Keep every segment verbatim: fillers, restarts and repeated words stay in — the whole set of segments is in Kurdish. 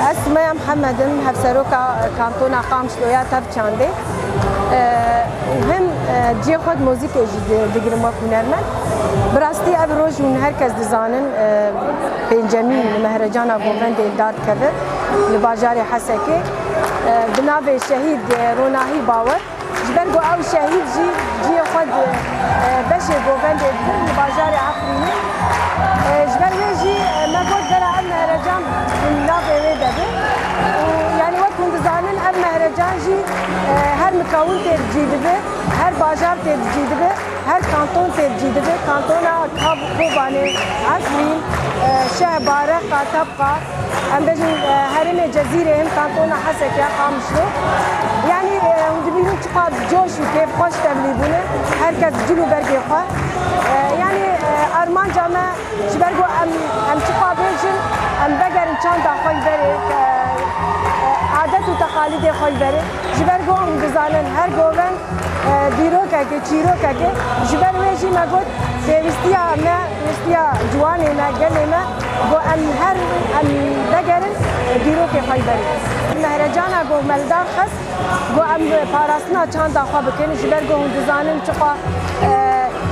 Ez Sumeya Mihemed im, hevseroka Kantona Qamişlo ya Tev Çandê. E, û him, e, cihê xwe di muzîkê jî di-, digirim wek hunermend. Bi rastî ev roj hûn her kes dizanin, e, pêncemîn li Mehrecana Govendê li dar dikeve li bajarê Hesekê. E, bi navê Şehîd, e, Ronahî Bawer. Ji ber ku ew şehîd jî cihê xwe di, e, beşê govendê digirin li bajarê Efrînê. E, ji ber wê jî, e, me got bera ev mehrecan navê wê de be. Û yanî wek hûn dizanin ev mehrecan jî, e, her mikawin tê cî dibe, her bajar tê cî dibe, her kanton tê cî dibe. Kantona Kab-, Kobanê, Efrîn, e, Şehba, Reqa, Tebqa, em bêjin, e, herêmê Cezîrê, him kantona Hesekê ya Qamişlo. Yanî, e, hûn dibînin çiqas coş û kêfxweş tevlî bûne. Her kes cil û bergê xwe. E, yanî, e, armanca me ji ber ku em, em çiqa bêjin, em vegerin çanda xwe li berê, e, e, adet û teqalîdê xwe li berê. Ji ber ku hûn dizanin her govend e, dîrokekê, çîrokekê. Ji ber wê jî me got, pêwîstiya me, pêwîstiya ciwanê me, gelê me, ku em her, em vegerin, e, dîrokê xwe yî berê. Mehrecana ku me li dar xist, ku em parastina çanda xwe bikin, ji ber ku hûn dizanin çiqa, e,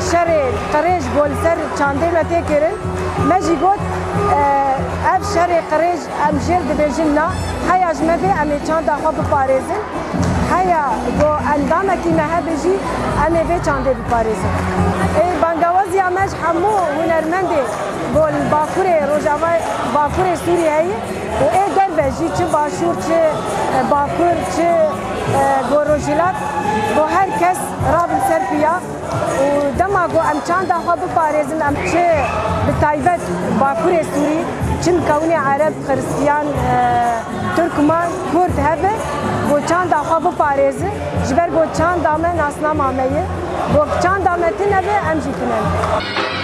şerê qirêj ku li ser çandê me tê kirin. Me jî got, e, ev şerê qirêj em jê dibêjin na, heya ji me bê em ê çanda xwe biparêzin. Heya ku endamekî me hebe jî em ê vê çandê biparêzin. Ê, bangawaziya me ji hemû hunermendê ku li Bakurê, Rojavayê Bakurê Sûriyê heye û ê derve jî çi Başûr, çi, e, Bakur, çi, e, ku Rojhilat, ku her kes rabin ser piya. Û dema ku em çanda xwe biparêzin, em çi bi taybet Bakurê Sûrî, çi mikewinê Ereb, Xiristiyan, e, Tirkman, Kurd hebe, ku çanda xwe biparêzin, ji ber ku çanda me nasnama me ye, ku çanda me tune be, em jî tune ne.